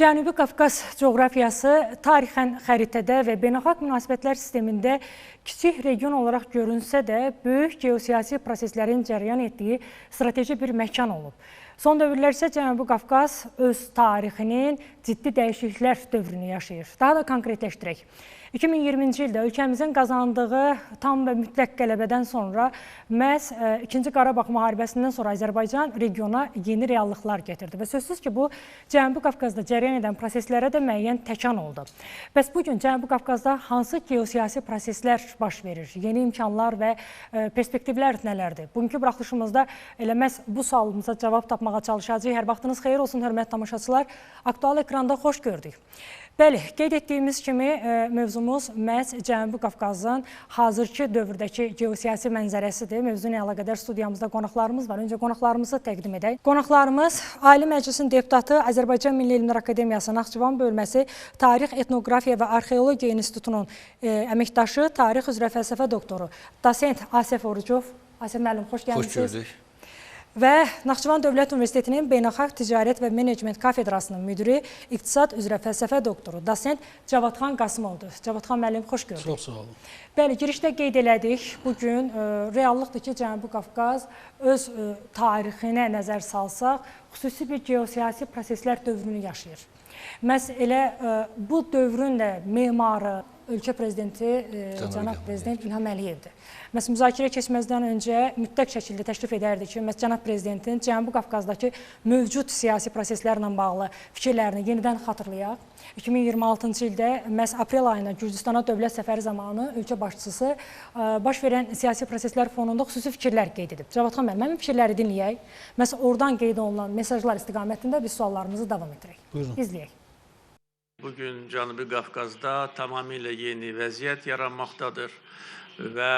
Cənubi Qafqaz coğrafiyası tarixən xəritədə və beynəlxalq münasibətlər sistemində kiçik region olaraq görünsə də, böyük geosiyasi proseslərin cərəyan etdiyi strateji bir məkan olub. Son dövrlər isə Cənubi Qafqaz öz tarixinin ciddi dəyişikliklər dövrünü yaşayır. Daha da konkretləşdirək. 2020-ci ildə ölkəmizin qazandığı tam və mütləq qələbədən sonra məhz 2-ci Qarabağ müharibəsindən sonra Azərbaycan regiona yeni reallıqlar gətirdi və sözsüz ki, bu Cənubi Qafqazda cərəyan edən proseslərə də müəyyən təkan oldu. Bəs bugün Cənubi Qafqazda hansı geosiyasi proseslər baş verir? Yeni imkanlar və perspektivlər nələrdir? Bugünkü buraxılışımızda elə məhz bu sualımıza cavab tapmağa çalışacağıq. Hər vaxtınız xeyir olsun, hörmətli tamaşaçılar. Aktual ekranda xoş gördük. Bəli, qeyd etdiyimiz kimi mövzumuz məhz Cənubi Qafqazın hazırki dövrdəki geosiyasi mənzərəsidir. Mövzu ilə əlaqədar studiyamızda qonaqlarımız var. Öncə qonaqlarımızı təqdim edək. Qonaqlarımız Ali Məclisin deputatı, Azərbaycan Milli Elmlər Akademiyası Naxçıvan bölməsi Tarix, Etnoqrafiya və Arxeologiya İnstitutunun əməkdaşı, tarix üzrə fəlsəfə doktoru, dosent Asəf Orucov. Asəf müəllim, xoş gəlmisiniz. Xoş gördük. Və Naxçıvan Dövlət Universitetinin Beynəlxalq Ticarət və Menecment kafedrasının müdiri, iqtisad üzrə fəlsəfə doktoru, dosent Cavadxan Qasımovdur. Cavadxan müəllim, xoş gördük. Çox sağ olun. Bəli, girişdə qeyd elədik. Bugün reallıqdır ki, Cənubi Qafqaz öz tarixinə nəzər salsaq, xüsusi bir geosiyasi proseslər dövrünü yaşayır. Məhz elə bu dövrün də memarı, ölkə prezidenti, cənab prezident İlham Əliyevdir. Məhz müzakirə keçməzdən öncə mütləq şəkildə təklif edərdi ki, məhz cənab prezidentin Cənubi Qafqazdakı mövcud siyasi proseslərlə bağlı fikirlərini yenidən xatırlayaq. 2026-cı ildə məhz aprel ayına Gürcüstana dövlət səfəri zamanı ölkə başçısı baş verən siyasi proseslər fonunda xüsusi fikirlər qeyd edib. Cavadxan müəllim, həmin fikirləri dinləyək. Məhz oradan qeyd olunan mesajlar istiqamətində biz suallarımızı davam etdirək. Buyurun. İzləyək. Bugün Cənubi Qafqazda tamamilə yeni vəziyyət yaranmaqdadır və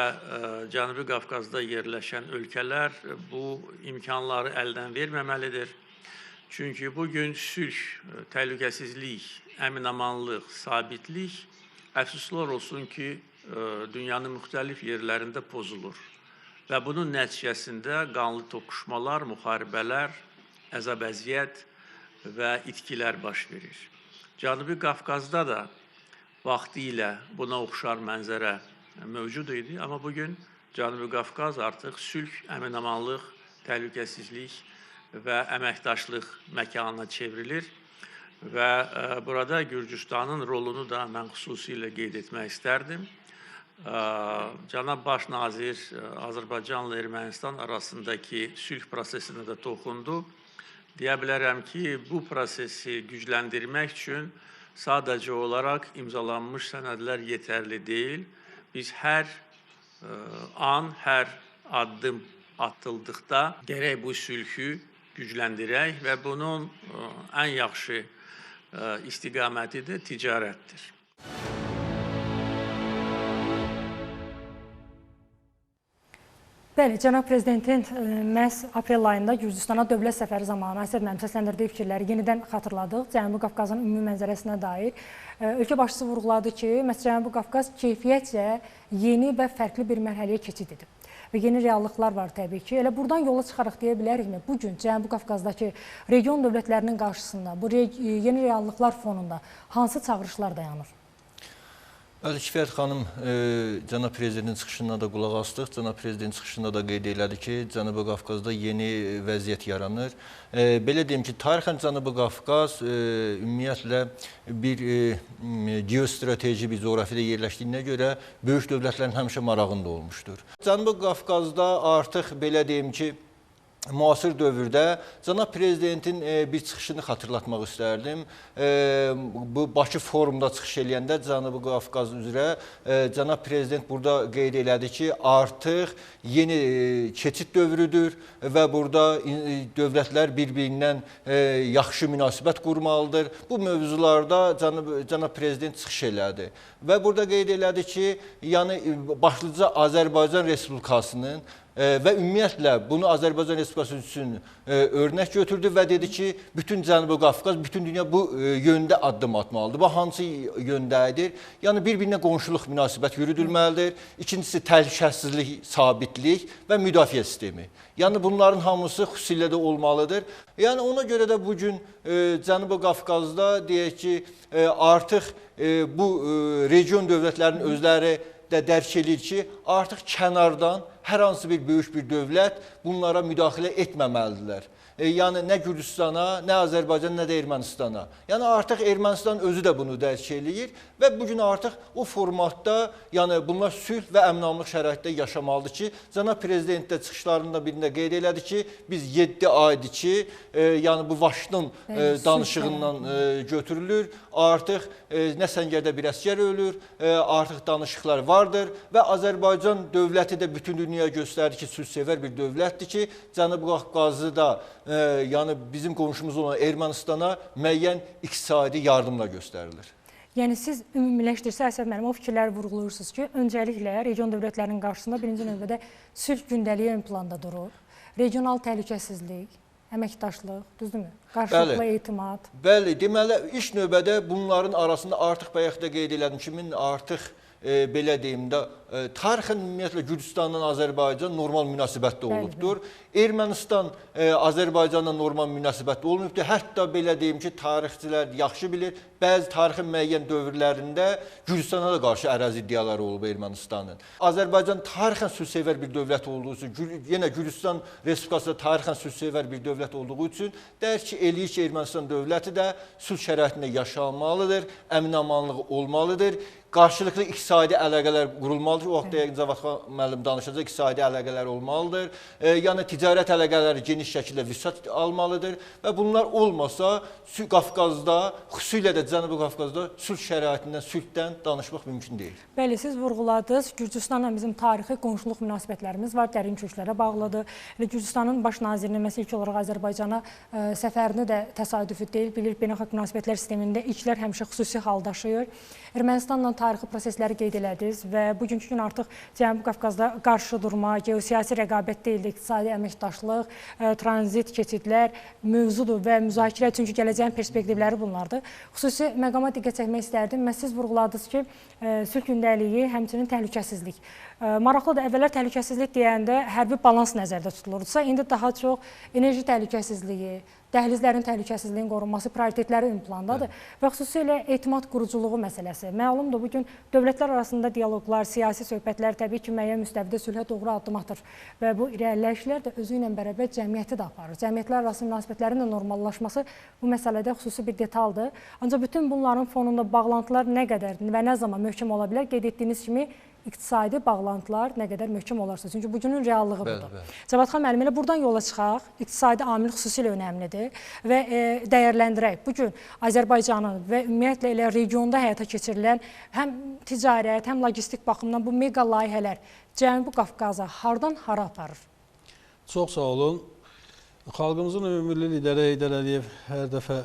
Cənubi Qafqazda yerləşən ölkələr bu imkanları əldən verməməlidir. Çünki bugün sülh, təhlükəsizlik, əminamanlıq, sabitlik əfsuslar olsun ki, dünyanın müxtəlif yerlərində pozulur. Və bunun nəticəsində qanlı toqquşmalar, müharibələr, əzab-əziyyət və itkilər baş verir. Cənubi Qafqazda da vaxtilə buna oxşar mənzərə mövcud idi, amma bugün Cənubi Qafqaz artıq sülh, əminamanlıq, təhlükəsizlik və əməkdaşlıq məkanına çevrilir və burada Gürcüstanın rolunu da mən xüsusilə qeyd etmək istərdim. Cənab Baş Nazir Azərbaycanla Ermənistan arasındakı sülh prosesinə də toxundu. Deyə bilərəm ki, bu prosesi gücləndirmək üçün sadəcə olaraq imzalanmış sənədlər yetərli deyil. Biz hər an, hər addım atıldıqda gərək bu sülhü gücləndirək və bunun ən yaxşı istiqaməti də ticarətdir. Bəli, cənab prezidentin məhz aprel ayında Gürcüstana dövlət səfəri zamanı Əsəd müəllim səsləndirdiyi fikirləri yenidən xatırladıq. Cənubi Qafqazın ümumi mənzərəsinə dair. Ölkə başçısı vurğuladı ki, məhz Cənubi Qafqaz keyfiyyətcə yeni və fərqli bir mərhələyə keçid edib. Və yeni reallıqlar var təbii ki. Elə buradan yola çıxaraq deyə bilərikmi? Bugün Cənubi Qafqazdakı region dövlətlərinin qarşısında bu yeni reallıqlar fonunda hansı çağırışlar dayanır? Bəli, Kifayət xanım, cənab prezidentin çıxışına da qulaq asdıq. Cənab prezidentin çıxışında da qeyd elədi ki, Cənubi Qafqazda yeni vəziyyət yaranır. Belə deyim ki, tarixən Cənubi Qafqaz ümumiyyətlə bir geostrateji bir coğrafiyada yerləşdiyinə görə böyük dövlətlərin həmişə marağında olmuşdur. Cənubi Qafqazda artıq belə deyim ki, müasir dövrdə cənab prezidentin bir çıxışını xatırlatmaq istərdim. Bu Bakı forumda çıxış eləyəndə Cənubi Qafqaz üzrə cənab prezident burada qeyd elədi ki, artıq yeni keçid dövrüdür və burada dövlətlər bir-birindən yaxşı münasibət qurmalıdır. Bu mövzularda cənab prezident çıxış elədi və burada qeyd elədi ki, yəni başlıca Azərbaycan Respublikasının Və ümumiyyətlə bunu Azərbaycan Respublikası üçün örnək götürdü və dedi ki, bütün Cənubi Qafqaz, bütün dünya bu yöndə addım atmalıdır. Bu hansı yöndədir? Yəni bir-birinə qonşuluq münasibət yürüdülməlidir. İkincisi təhlükəsizlik, sabitlik və müdafiə sistemi. Yəni bunların hamısı xüsusilə də olmalıdır. Yəni ona görə də bu gün Cənubi Qafqazda deyək ki, artıq bu region dövlətlərinin özləri də dərk eləyir ki, artıq kənardan hər hansı bir böyük bir dövlət bunlara müdaxilə etməməlidirlər. Yəni nə Gürcüstana, nə Azərbaycana, nə də Ermənistana. Yəni artıq Ermənistan özü də bunu dərk eləyir və bu gün artıq o formatda, yəni bunlar sülh və əminamanlıq şəraitdə yaşamalıdır ki, cənab prezident də çıxışlarında birində qeyd elədi ki, biz 7 aydır ki, yəni bu Vaşinqton danışığından götürülür. Artıq nə Səngərdə bir əsgər ölür, artıq danışıqlar vardır və Azərbaycan dövləti də bütün dünyaya göstərir ki, sülhsevər bir dövlətdir ki, Cənubi Qafqazı da, yəni bizim qonşumuz olan Ermənistana müəyyən iqtisadi yardımlar göstərilir. Yəni siz ümumiləşdirsə, Əsəd müəllim, o fikirləri vurğuluyursunuz ki, öncəliklə region dövlətlərinin qarşısında birinci növbədə sülh gündəliyi ön planda durur. Regional təhlükəsizlik, əməkdaşlıq, düzdürmü? Qarşılıqlı etimad. Bəli, deməli, ilk növbədə bunların arasında artıq bayaq da qeyd elədim ki, artıq belə deyim də, tarixən ümumiyyətlə Gürcüstandan Azərbaycan normal münasibətdə olubdur. Ermənistan Azərbaycanla normal münasibətdə olmayıbdır. Hətta belə deyim ki, tarixçilər yaxşı bilir, bəzi tarixin müəyyən dövrlərində Gürcüstana da qarşı ərazi iddiaları olub Ermənistanın. Azərbaycan tarixən sülhsevər bir dövlət olduğu üçün, yenə Gürcüstan Respublikası da tarixən sülhsevər bir dövlət olduğu üçün dərk eləyir ki, Ermənistan dövləti də sülh şəraitində yaşamalıdır, əminamanlığı olmalıdır. Qarşılıqlı iqtisadi əlaqələr qurulmalıdır. O vaxtda yəqin Cavad xan müəllim danışacaq, iqtisadi əlaqələr olmalıdır. Yəni ticarət əlaqələri geniş şəkildə vüsət almalıdır və bunlar olmasa Qafqazda, xüsusilə də Cənubi Qafqazda sülh şəraitindən, sülhdən danışmaq mümkün deyil. Bəli, siz vurğuladınız. Gürcüstanla bizim tarixi qonşuluq münasibətlərimiz var, dərin köklərə bağlıdır. Elə Gürcüstanın baş nazirinin məsəl ilk olaraq Azərbaycana səfərini də təsadüfi deyil. Bilir, beynəlxalq münasibətlər sistemində ilklər həmişə xüsusi hal daşıyır. Ermənistanla tarixi prosesləri qeyd elədiniz və bugünkü gün artıq Cənubi Qafqazda qarşı durma, geosiyasi rəqabət deyil, iqtisadi əməkdaşlıq, tranzit keçidlər mövzudur və müzakirə, çünki gələcəyin perspektivləri bunlardır. Xüsusi məqama diqqət çəkmək istərdim. Məhz siz vurğuladınız ki, sülh gündəliyi, həmçinin təhlükəsizlik. Maraqlıdır, əvvəllər təhlükəsizlik deyəndə hərbi balans nəzərdə tutulurdusa, indi daha çox enerji təhlükəsizliyi, dəhlizlərin təhlükəsizliyinin qorunması prioritetləri ön plandadır və xüsusilə etimad quruculuğu məsələsi. Məlumdur, bugün dövlətlər arasında dialoqlar, siyasi söhbətlər təbii ki, müəyyən müstəvidə sülhə doğru addım atır və bu irəliləyişlər də özü ilə bərabər cəmiyyəti də aparır. Cəmiyyətlər arası münasibətlərin də normallaşması bu məsələdə xüsusi bir detaldır. Ancaq bütün bunların fonunda bağlantılar nə qədər və nə zaman möhkəm ola bilər? Qeyd etdiyiniz kimi, iqtisadi bağlantılar nə qədər möhkəm olarsa. Çünki bugünün reallığı budur. Cavad xan müəllim, elə buradan yola çıxaq. İqtisadi amil xüsusilə önəmlidir və dəyərləndirək. Bugün Azərbaycanın və ümumiyyətlə elə regionda həyata keçirilən həm ticarət, həm logistik baxımdan bu mega layihələr Cənubi Qafqaza hardan hara aparır? Çox sağ olun. Xalqımızın ümummilli lideri Heydər Əliyev hər dəfə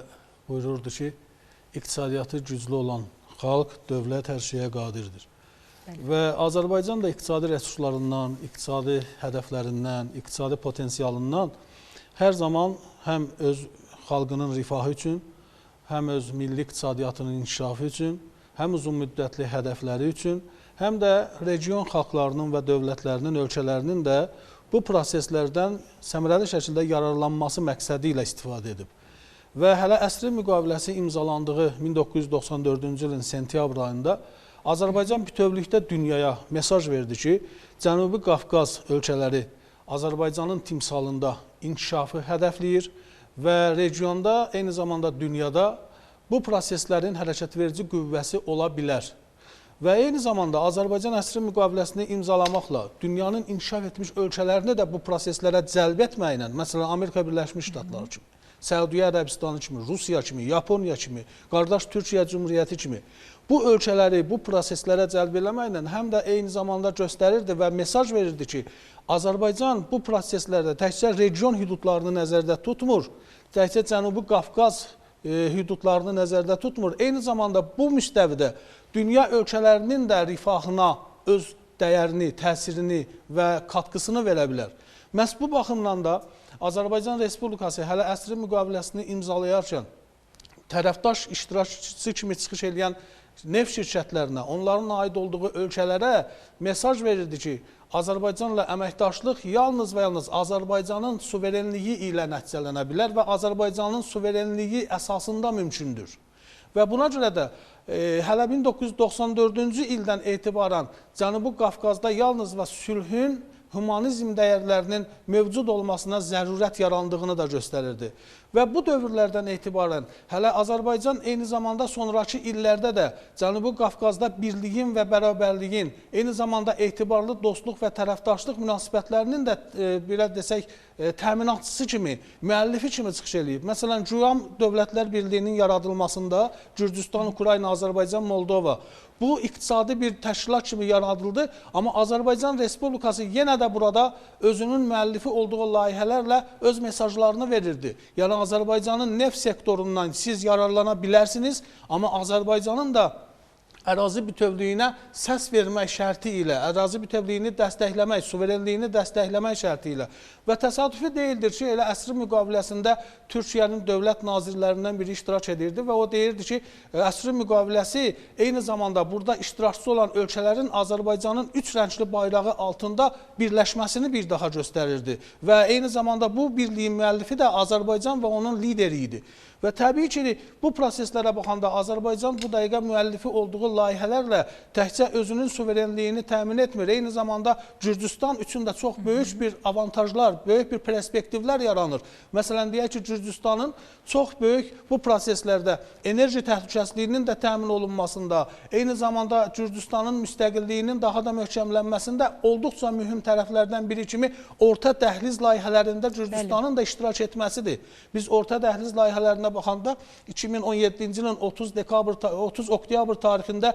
buyururdu ki, iqtisadiyyatı güclü olan xalq, dövlət hər şeyə qadirdir. Və Azərbaycan da iqtisadi resurslarından, iqtisadi hədəflərindən, iqtisadi potensialından hər zaman həm öz xalqının rifahı üçün, həm öz milli iqtisadiyyatının inkişafı üçün, həm uzun müddətli hədəfləri üçün, həm də region xalqlarının və dövlətlərinin, ölkələrinin də bu proseslərdən səmərəli şəkildə yararlanması məqsədi ilə istifadə edib. Və hələ əsrin müqaviləsi imzalandığı 1994-cü ilin sentyabr ayında Azərbaycan bütövlükdə dünyaya mesaj verdi ki, Cənubi Qafqaz ölkələri Azərbaycanın timsalında inkişafı hədəfləyir və regionda, eyni zamanda dünyada bu proseslərin hərəkətverici qüvvəsi ola bilər. Və eyni zamanda Azərbaycan əsrin müqaviləsini imzalamaqla dünyanın inkişaf etmiş ölkələrini də bu proseslərə cəlb etməklə, məsələn, Amerika Birləşmiş Ştatları kimi, Səudiyyə Ərəbistanı kimi, Rusiya kimi, Yaponiya kimi, qardaş Türkiyə Cümhuriyyəti kimi bu ölkələri bu proseslərə cəlb eləməklə həm də eyni zamanda göstərirdi və mesaj verirdi ki, Azərbaycan bu proseslərdə təkcə region hüdudlarını nəzərdə tutmur, təkcə Cənubi Qafqaz hüdudlarını nəzərdə tutmur. Eyni zamanda bu müstəvidə dünya ölkələrinin də rifahına öz dəyərini, təsirini və katkısını verə bilər. Məhz bu baxımdan da Azərbaycan Respublikası hələ əsrin müqaviləsini imzalayarkən tərəfdaş iştirakçısı kimi çıxış edən neft şirkətlərinə, onların aid olduğu ölkələrə mesaj verirdi ki, Azərbaycanla əməkdaşlıq yalnız və yalnız Azərbaycanın suverenliyi ilə nəticələnə bilər və Azərbaycanın suverenliyi əsasında mümkündür. Və buna görə də hələ 1994-cü ildən etibarən Cənubi Qafqazda yalnız və sülhün, humanizm dəyərlərinin mövcud olmasına zərurət yarandığını da göstərirdi. Və bu dövrlərdən etibarən hələ Azərbaycan eyni zamanda sonrakı illərdə də Cənubi Qafqazda birliyin və bərabərliyin, eyni zamanda etibarlı dostluq və tərəfdaşlıq münasibətlərinin də belə desək təminatçısı kimi, müəllifi kimi çıxış eləyib. Məsələn, GUAM Dövlətlər Birliyinin yaradılmasında Gürcüstan, Ukrayna, Azərbaycan, Moldova bu iqtisadi bir təşkilat kimi yaradıldı, amma Azərbaycan Respublikası yenə də burada özünün müəllifi olduğu layihələrlə öz mesajlarını verirdi. Yəni Azərbaycanın neft sektorundan siz yararlana bilərsiniz, amma Azərbaycanın da ərazi bütövlüyünə səs vermək şərti ilə, ərazi bütövlüyünü dəstəkləmək, suverenliyini dəstəkləmək şərti ilə. Və təsadüfi deyildir ki, elə əsrin müqaviləsində Türkiyənin dövlət nazirlərindən biri iştirak edirdi və o deyirdi ki, əsrin müqaviləsi eyni zamanda burada iştirakçı olan ölkələrin Azərbaycanın üç rəngli bayrağı altında birləşməsini bir daha göstərirdi. Və eyni zamanda bu birliyin müəllifi də Azərbaycan və onun lideri idi. Və təbii ki, bu proseslərə baxanda Azərbaycan bu dəqiqə müəllifi olduğu layihələrlə təkcə özünün suverenliyini təmin etmir. Eyni zamanda Gürcüstan üçün də çox böyük bir avantajlar, böyük bir perspektivlər yaranır. Məsələn, deyək ki, Gürcüstanın çox böyük bu proseslərdə enerji təhlükəsizliyinin də təmin olunmasında, eyni zamanda Gürcüstanın müstəqilliyinin daha da möhkəmlənməsində olduqca mühüm tərəflərdən biri kimi orta dəhliz layihələrində Gürcüstanın da iştirak etməsidir. Biz orta dəhliz layihələrinə baxanda 2017-ci ilin 30 oktyabr tarixində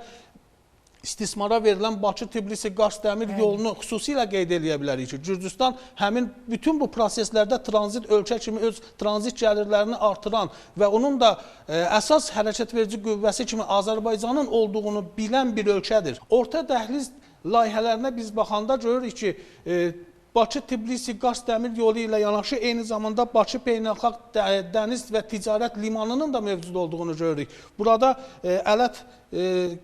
istismara verilən Bakı-Tbilisi-Qars dəmir yolunu xüsusilə qeyd eləyə bilərik ki, Gürcüstan həmin bütün bu proseslərdə tranzit ölkə kimi öz tranzit gəlirlərini artıran və onun da əsas hərəkət verici qüvvəsi kimi Azərbaycanın olduğunu bilən bir ölkədir. Orta dəhliz layihələrinə biz baxanda görürük ki, Bakı-Tbilisi-Qars dəmir yolu ilə yanaşı eyni zamanda Bakı Beynəlxalq Dəniz və Ticarət Limanının da mövcud olduğunu görürük. Burada Ələt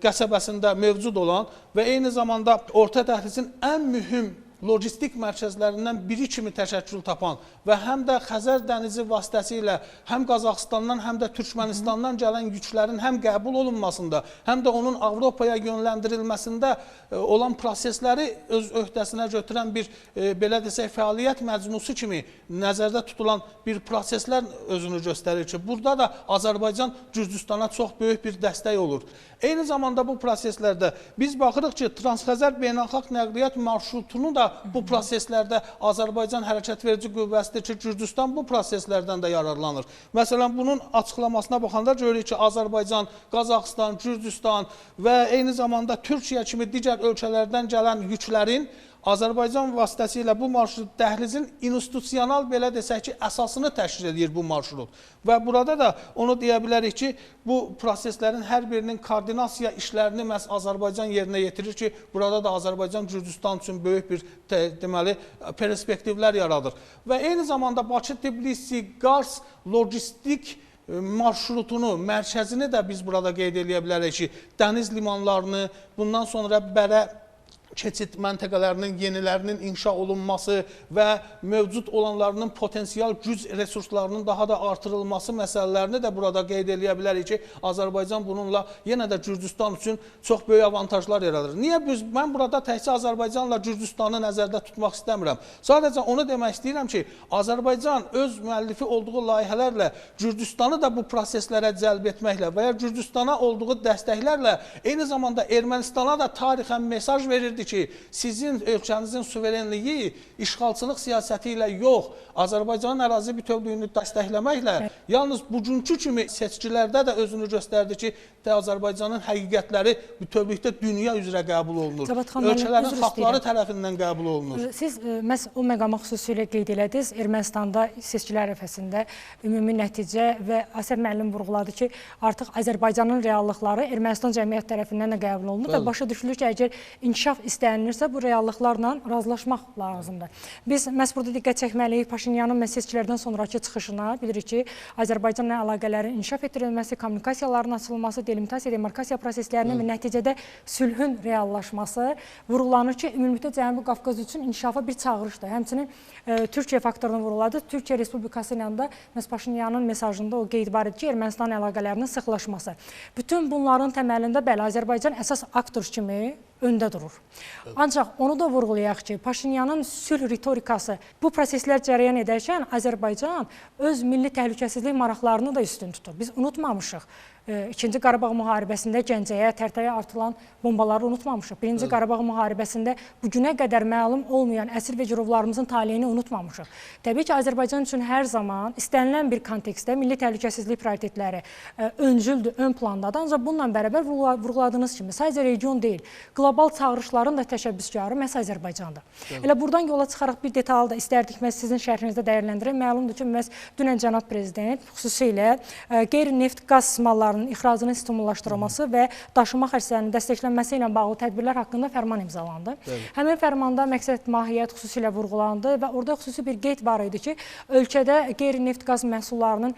qəsəbəsində mövcud olan və eyni zamanda Orta Dəhlizin ən mühüm logistik mərkəzlərindən biri kimi təşəkkül tapan və həm də Xəzər dənizi vasitəsilə həm Qazaxıstandan, həm də Türkmənistandan gələn yüklərin həm qəbul olunmasında, həm də onun Avropaya yönləndirilməsində olan prosesləri öz öhdəsinə götürən bir, belə desək, fəaliyyət məcmusu kimi nəzərdə tutulan bir proseslər özünü göstərir ki, burada da Azərbaycan Gürcüstana çox böyük bir dəstək olur. Eyni zamanda bu proseslərdə biz baxırıq ki, Transxəzər beynəlxalq nəqliyyat marşrutunu da bu proseslərdə Azərbaycan hərəkət verici qüvvəsidir ki, Gürcüstan bu proseslərdən də yararlanır. Məsələn, bunun açıqlamasına baxanda görürük ki, Azərbaycan, Qazaxıstan, Gürcüstan və eyni zamanda Türkiyə kimi digər ölkələrdən gələn yüklərin Azərbaycan vasitəsilə bu marşrut dəhlizin institusional, belə desək ki, əsasını təşkil edir bu marşrut. Və burada da onu deyə bilərik ki, bu proseslərin hər birinin koordinasiya işlərini məhz Azərbaycan yerinə yetirir ki, burada da Azərbaycan Gürcüstan üçün böyük bir deməli perspektivlər yaradır. Və eyni zamanda Bakı-Tbilisi-Qars logistik marşrutunu, mərkəzini də biz burada qeyd eləyə bilərik ki, dəniz limanlarını, bundan sonra Bərə keçid məntəqələrinin yenilərinin inşa olunması və mövcud olanlarının potensial güc resurslarının daha da artırılması məsələlərini də burada qeyd eləyə bilərik ki, Azərbaycan bununla yenə də Gürcüstan üçün çox böyük avantajlar yaradır. Niyə biz, mən burada təkcə Azərbaycanla Gürcüstanı nəzərdə tutmaq istəmirəm. Sadəcə onu demək istəyirəm ki, Azərbaycan öz müəllifi olduğu layihələrlə Gürcüstanı da bu proseslərə cəlb etməklə və ya Gürcüstana olduğu dəstəklərlə eyni zamanda Ermənistana da tarixən mesaj verirdi ki, sizin ölkənizin suverenliyi işğalçılıq siyasəti ilə yox, Azərbaycanın ərazi bütövlüyünü dəstəkləməklə, yalnız bugünkü kimi seçkilərdə də özünü göstərdi ki, Azərbaycanın həqiqətləri bütövlükdə dünya üzrə qəbul olunur. Ölkələrin xalqları tərəfindən qəbul olunur. Siz məhz o məqamı xüsusilə qeyd elədiniz. Ermənistanda seçkilər ərəfəsində ümumi nəticə və Asəf müəllim vurğuladı ki, artıq Azərbaycanın reallıqları Ermənistan cəmiyyət tərəfindən də qəbul olunur və başa düşülür ki, əgər inkişaf istənilirsə, bu reallıqlarla razılaşmaq lazımdır. Biz məhz burada diqqət çəkməliyik Paşinyanın məhz seçkilərdən sonrakı çıxışına. Bilirik ki, Azərbaycanla əlaqələrin inkişaf etdirilməsi, kommunikasiyaların açılması, delimitasiya, demarkasiya proseslərinin və nəticədə sülhün reallaşması vurğulanır ki, ümumilikdə Cənubi Qafqaz üçün inkişafa bir çağırışdır. Həmçinin Türkiyə faktorunu vurğuladı. Türkiyə Respublikası ilə də məhz Paşinyanın mesajında o qeyd var idi ki, Ermənistan əlaqələrinin sıxlaşması. Bütün bunların təməlində bəli, Azərbaycan əsas aktor kimi öndə durur. Ancaq onu da vurğulayaq ki, Paşinyanın sülh ritorikası bu proseslər cərəyan edərkən Azərbaycan öz milli təhlükəsizlik maraqlarını da üstün tutur. Biz unutmamışıq. İkinci Qarabağ müharibəsində Gəncəyə, Tərtəyə artılan bombaları unutmamışıq. Birinci Qarabağ müharibəsində bugünə qədər məlum olmayan əsir və girovlarımızın taleyini unutmamışıq. Təbii ki, Azərbaycan üçün hər zaman istənilən bir kontekstdə milli təhlükəsizlik prioritetləri öncüldür, ön plandadır. Ancaq bununla bərabər vurğuladığınız kimi sadəcə region deyil, qlobal çağırışların da təşəbbüskarı məhz Azərbaycandır. Elə buradan yola çıxaraq bir detalı da istərdik məhz sizin şərhinizdə dəyərləndirək. Məlumdur ki, məhz dünən cənab prezident xüsusilə qeyri-neft qaz mallarının ixracının stimullaşdırılması və daşıma xərclərinin dəstəklənməsi ilə bağlı tədbirlər haqqında fərman imzalandı. Həmin fərmanda məqsəd mahiyyət xüsusilə vurğulandı və orada xüsusi bir qeyd var idi ki, ölkədə qeyri-neft qaz məhsullarının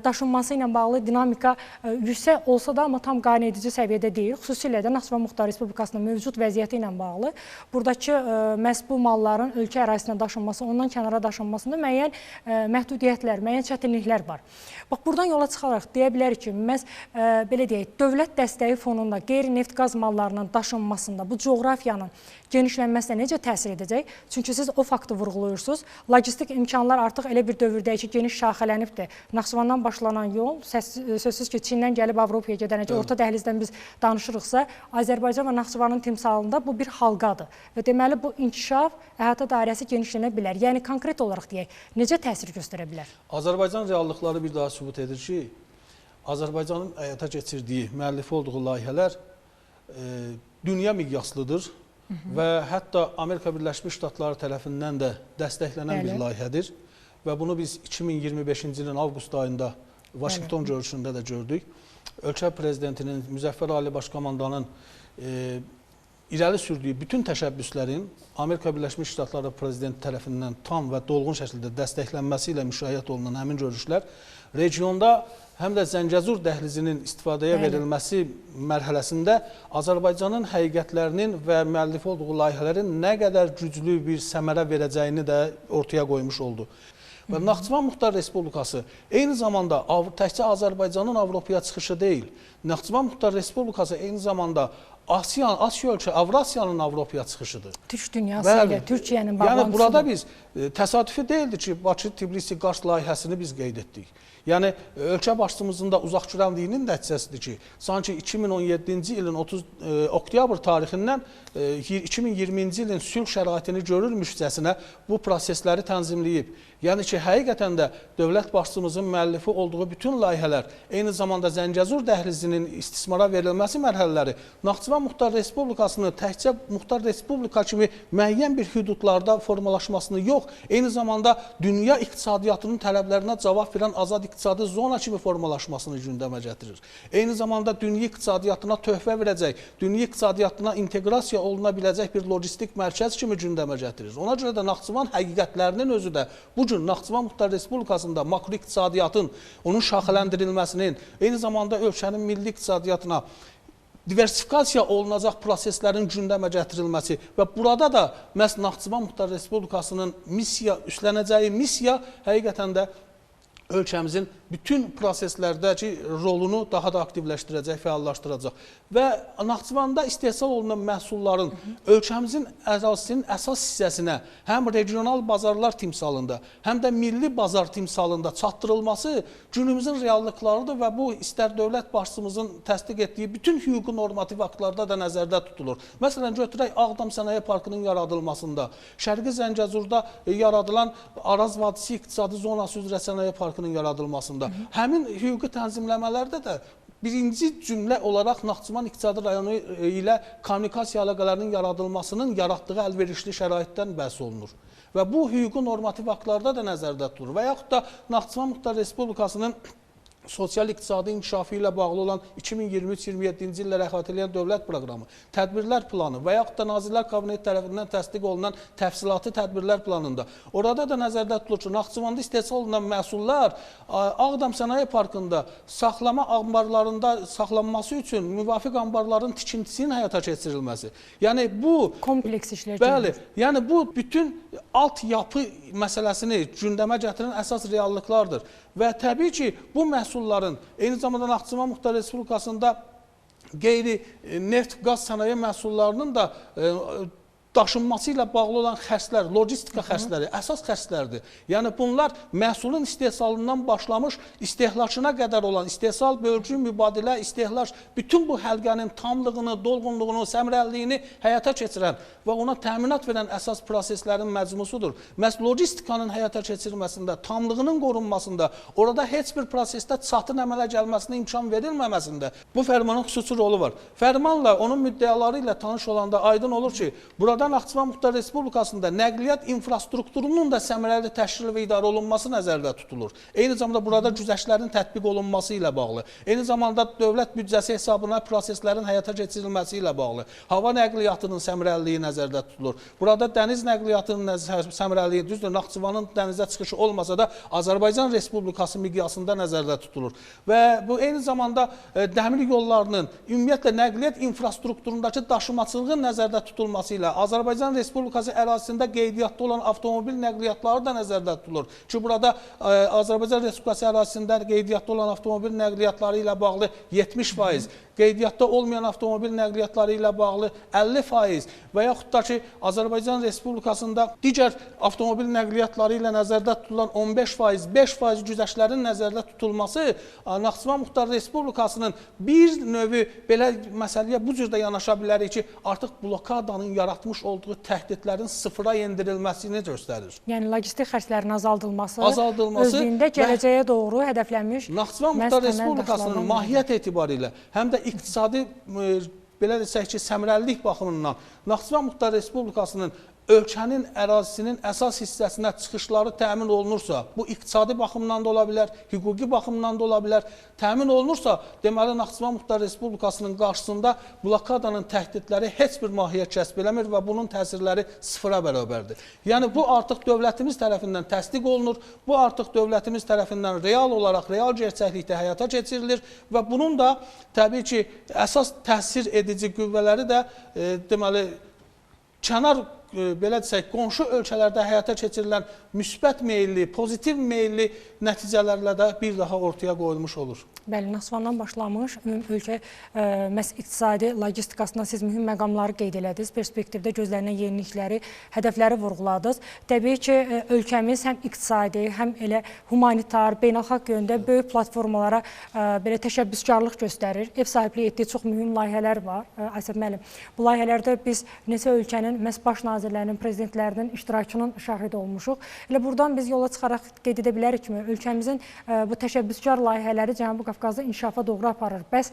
daşınması ilə bağlı dinamika yüksək olsa da, amma tam qane edici səviyyədə deyil. Xüsusilə də Naxçıvan Muxtar Respublikasının mövcud vəziyyəti ilə bağlı buradakı məhz bu malların ölkə ərazisinə daşınması, ondan kənara daşınmasında müəyyən məhdudiyyətlər, müəyyən çətinliklər var. Bax, buradan yola çıxaraq deyə bilərik ki, məhz belə deyək, dövlət dəstəyi fonunda qeyri-neft qaz mallarının daşınmasında bu coğrafiyanın genişlənməsinə necə təsir edəcək? Çünki siz o faktı vurğuluyursunuz. Logistik imkanlar artıq elə bir dövrdəyik ki, geniş şaxələnibdir. Naxçıvandan başlanan yol, sözsüz ki, Çindən gəlib Avropaya gedənəcək, orta dəhlizdən biz danışırıqsa, Azərbaycan və Naxçıvanın timsalında bu bir halqadır. Və deməli, bu inkişaf əhatə dairəsi genişlənə bilər. Yəni, konkret olaraq deyək, necə təsir göstərə bilər? Azərbaycan reallıqları bir daha sübut edir ki, Azərbaycanın həyata keçirdiyi, müəllifi olduğu layihələr dünya miqyaslıdır və hətta Amerika Birləşmiş Ştatları tərəfindən də dəstəklənən bir layihədir. Və bunu biz 2025-ci ilin avqust ayında Vaşinqton görüşündə də gördük. Ölkə prezidentinin, Müzəffər Ali Başkomandanın irəli sürdüyü bütün təşəbbüslərin Amerika Birləşmiş Ştatları prezidenti tərəfindən tam və dolğun şəkildə dəstəklənməsi ilə müşayiət olunan həmin görüşlər regionda həm də Zəngəzur dəhlizinin istifadəyə verilməsi mərhələsində Azərbaycanın həqiqətlərinin və müəllifi olduğu layihələrin nə qədər güclü bir səmərə verəcəyini də ortaya qoymuş oldu. Və Naxçıvan Muxtar Respublikası eyni zamanda təkcə Azərbaycanın Avropaya çıxışı deyil, Naxçıvan Muxtar Respublikası eyni zamanda Asiya ölkə, Avrasiyanın Avropaya çıxışıdır. Türk dünyası ilə Türkiyənin bağlantısıdır. Yəni burada biz təsadüfi deyildi ki, Bakı-Tbilisi-Qars layihəsini biz qeyd etdik. Yəni ölkə başçımızın da uzaqgörənliyinin nəticəsidir ki, sanki 2017-ci ilin 30 oktyabr tarixindən 2020-ci ilin sülh şəraitini görürmüşcəsinə bu prosesləri tənzimləyib. Yəni ki, həqiqətən də dövlət başçımızın müəllifi olduğu bütün layihələr, eyni zamanda Zəngəzur dəhlizinin istismara verilməsi mərhələləri Naxçıvan Muxtar Respublikasını təkcə Muxtar Respublika kimi müəyyən bir hüdudlarda formalaşmasını yox, eyni zamanda dünya iqtisadiyyatının tələblərinə cavab verən azad iqtisadi zona kimi formalaşmasını gündəmə gətirir. Eyni zamanda dünya iqtisadiyyatına töhfə verəcək, dünya iqtisadiyyatına inteqrasiya oluna biləcək bir logistik mərkəz kimi gündəmə gətirir. Ona görə də Naxçıvan həqiqətlərinin özü də bu gün Naxçıvan Muxtar Respublikasında makroiqtisadiyyatın, onun şaxələndirilməsinin, eyni zamanda ölkənin milli iqtisadiyyatına diversifikasiya olunacaq proseslərin gündəmə gətirilməsi və burada da məhz Naxçıvan Muxtar Respublikasının missiya, üstlənəcəyi missiya həqiqətən də ölkəmizin bütün proseslərdəki rolunu daha da aktivləşdirəcək, fəallaşdıracaq. Və Naxçıvanda istehsal olunan məhsulların ölkəmizin ərazisinin əsas hissəsinə həm regional bazarlar timsalında, həm də milli bazar timsalında çatdırılması günümüzün reallıqlarıdır və bu istər dövlət başçımızın təsdiq etdiyi bütün hüquqi normativ aktlarda da nəzərdə tutulur. Məsələn, götürək Ağdam Sənaye Parkının yaradılmasında, Şərqi Zəngəzurda yaradılan Araz Vadisi İqtisadi Zonası üzrə Sənaye Parkının yaradılmasında. Həmin hüquqi tənzimləmələrdə də birinci cümlə olaraq Naxçıvan İqtisadi Rayonu ilə kommunikasiya əlaqələrinin yaradılmasının yaratdığı əlverişli şəraitdən bəhs olunur. Və bu hüquqi normativ aktlarda da nəzərdə tutulur. Və yaxud da Naxçıvan Muxtar Respublikasının sosial-iqtisadi inkişafı ilə bağlı olan 2023-2027-ci illəri əhatə edən dövlət proqramı, tədbirlər planı və yaxud da Nazirlər Kabineti tərəfindən təsdiq olunan təfsilatı tədbirlər planında. Orada da nəzərdə tutulur ki, Naxçıvanda istehsal olunan məhsullar Ağdam Sənaye Parkında saxlama anbarlarında saxlanması üçün müvafiq anbarların tikintisinin həyata keçirilməsi. Yəni bu kompleks işlər. Bəli, yəni bu bütün altyapı məsələsini gündəmə gətirən əsas reallıqlardır. Və təbii ki, bu məhsulların eyni zamanda Naxçıvan Muxtar Respublikasında qeyri neft, qaz sənaye məhsullarının da daşınması ilə bağlı olan xərclər, logistika xərcləri əsas xərclərdir. Yəni bunlar məhsulun istehsalından başlamış istehlakına qədər olan istehsal, bölgü, mübadilə, istehlak, bütün bu həlqənin tamlığını, dolğunluğunu, səmərəliliyini həyata keçirən və ona təminat verən əsas proseslərin məcmusudur. Məhz logistikanın həyata keçirilməsində, tamlığının qorunmasında, orada heç bir prosesdə çatın əmələ gəlməsinə imkan verilməməsində bu fərmanın xüsusi rolu var. Fərmanla, onun müddəaları ilə tanış olanda aydın olur ki, burada Naxçıvan Muxtar Respublikasında nəqliyyat infrastrukturunun da səmərəli təşkil və idarə olunması nəzərdə tutulur. Eyni zamanda burada güzəştlərin tətbiq olunması ilə bağlı, eyni zamanda dövlət büdcəsi hesabına proseslərin həyata keçirilməsi ilə bağlı, hava nəqliyyatının səmərəliliyi nəzərdə tutulur. Burada dəniz nəqliyyatının səmərəliliyi, düzdür, Naxçıvanın dənizə çıxışı olmasa da Azərbaycan Respublikası miqyasında nəzərdə tutulur. Və bu eyni zamanda dəmir yollarının, ümumiyyətlə nəqliyyat infrastrukturundakı daşımaçılığın nəzərdə tutulması ilə Azərbaycan Respublikası ərazisində qeydiyyatda olan avtomobil nəqliyyatları da nəzərdə tutulur ki, burada Azərbaycan Respublikası ərazisində qeydiyyatda olan avtomobil nəqliyyatları ilə bağlı 70%, qeydiyyatda olmayan avtomobil nəqliyyatları ilə bağlı 50% və yaxud da ki, Azərbaycan Respublikasında digər avtomobil nəqliyyatları ilə nəzərdə tutulan 15%, 5% güzəştlərin nəzərdə tutulması Naxçıvan Muxtar Respublikasının bir növü belə məsələyə bu cür də yanaşa bilərik ki, artıq blokadanın yaratmış olduğu təhdidlərin sıfıra endirilməsini göstərir. Yəni logistik xərclərin azaldılması özlüyündə gələcəyə doğru hədəflənmiş Naxçıvan Muxtar Respublikasının mahiyyət etibarilə həm də iqtisadi, belə desək ki, səmərəlilik baxımından Naxçıvan Muxtar Respublikasının ölkənin ərazisinin əsas hissəsinə çıxışları təmin olunursa, bu iqtisadi baxımdan da ola bilər, hüquqi baxımdan da ola bilər, təmin olunursa, deməli Naxçıvan Muxtar Respublikasının qarşısında blokadanın təhdidləri heç bir mahiyyət kəsb eləmir və bunun təsirləri sıfıra bərabərdir. Yəni bu artıq dövlətimiz tərəfindən təsdiq olunur, bu artıq dövlətimiz tərəfindən real olaraq, real gerçəklikdə həyata keçirilir və bunun da təbii ki, əsas təsir edici qüvvələri də deməli kənar, belə desək, qonşu ölkələrdə həyata keçirilən müsbət meyilli, pozitiv meyilli nəticələrlə də bir daha ortaya qoyulmuş olur. Bəli, Naxçıvandan başlamış ölkə məhz iqtisadi logistikasından siz mühüm məqamları qeyd elədiniz, perspektivdə gözlənilən yenilikləri, hədəfləri vurğuladınız. Təbii ki, ölkəmiz həm iqtisadi, həm elə humanitar, beynəlxalq yöndə böyük platformalara belə təşəbbüskarlıq göstərir. Ev sahibliyi etdiyi çox mühüm layihələr var, Aysəf müəllim. Bu layihələrdə biz neçə ölkənin məhz baş nazirlərinin, prezidentlərinin iştirakının şahidi olmuşuq. Elə buradan biz yola çıxaraq qeyd edə bilərik ki, ölkəmizin bu təşəbbüskar layihələri Cənubi Qafqazda inkişafa doğru aparır. Bəs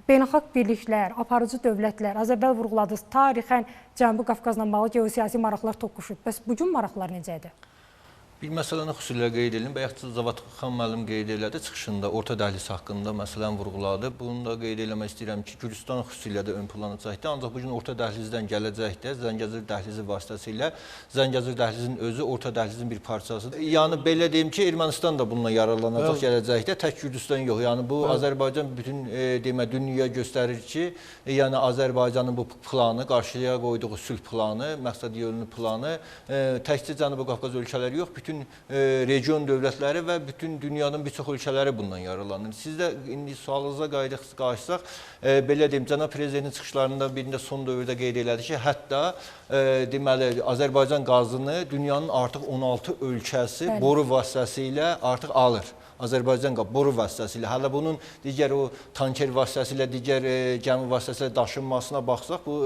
beynəlxalq birliklər, aparıcı dövlətlər, az əvvəl vurğuladınız, tarixən Cənubi Qafqazla bağlı geosiyasi maraqlar toqquşub. Bəs bugün maraqlar necədir? Bir məsələni xüsusilə qeyd edelim. Bayaq Cavad xan müəllim qeyd elədi çıxışında, orta dəhliz haqqında məsələni vurğuladı. Bunu da qeyd eləmək istəyirəm ki, Gürcüstan xüsusilə də ön plana çəkdi. Ancaq bugün orta dəhlizdən gələcəkdə Zəngəzur dəhlizi vasitəsilə Zəngəzur dəhlizinin özü orta dəhlizin bir parçasıdır. Yəni belə deyim ki, Ermənistan da bununla yararlanacaq gələcəkdə. Tək Gürcüstan yox. Yəni bu Azərbaycan bütün demə dünyaya göstərir ki, yəni Azərbaycanın bu planı, qarşıya qoyduğu sülh planı, məqsəd yönlü planı təkcə Cənubi Qafqaz ölkələri yox, bütün region dövlətləri və bütün dünyanın bir çox ölkələri bundan yararlanır. Siz də indi sualınıza qayıtsaq, belə deyim, cənab prezidentin çıxışlarından birində son dövrdə qeyd elədi ki, hətta deməli Azərbaycan qazını dünyanın artıq 16 ölkəsi boru vasitəsilə artıq alır. Azərbaycan boru vasitəsilə, hələ bunun digər o tanker vasitəsilə, digər gəmi vasitəsilə daşınmasına baxsaq, bu